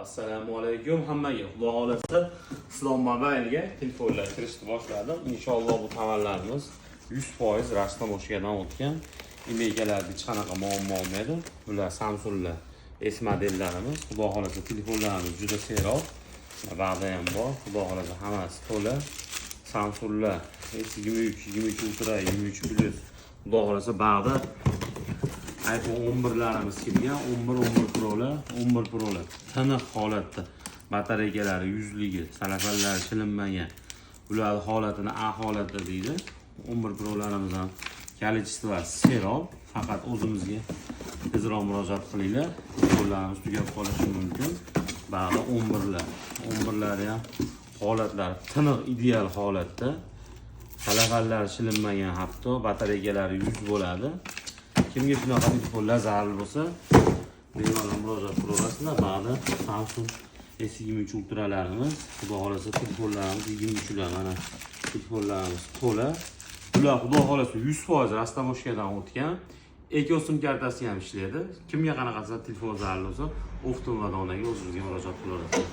Assalomu alaykum hammaga. Xudo xohlasa, Islom Mobile'ga telefonlar kirishni boshladim. Inshaalloh, bu tovarlarimiz 100% растаможка dan o'tgan. IMEI larda hech qanaqa muammo olmaydi. Bular Samsunglar S modellarimiz. Xudo xohlasa, telefonlarimiz juda serob. Va'da ham bor. Xudo xohlasa, hammasi to'la. Samsunglar S23, 23 Ultra, 23 Plus. Xudo xohlasa, bag'da iPhone 11larimiz kelgan, 11, 11 Pro'lar, 11 Pro'lar tiniq holatda, batareykalari yuzligi, salafanlari shilinmagan. Bularni holatini A holatda deydi. 11 Pro'larimiz ham количество serob, faqat o'zimizga tezroq murojaat qilinglar. Telefonlarimiz tugab qolishi mumkin. Bag'da 11lar, 11lari ham holatlari tiniq, ideal holatda. Salafanlari shilinmagan hatto, batareykalari 100 bo'ladi. Kimga shunaqa telefonlar zarur bo'lsa, bemalol murojaat qilaverasizlar. Ba'da Samsung S23 Ultralarimiz, xudo xohlasa, telefonlarimiz 23lar, mana telefonlarimiz to'la. Bular, xudo xohlasa, 100% растаможка dan o'tgan. Eco sim kartasi ham ishlaydi. Kimga qanaqasi telefon zarur bo'lsa, оптом va donaga o'zimizga murojaat qilaverasizlar.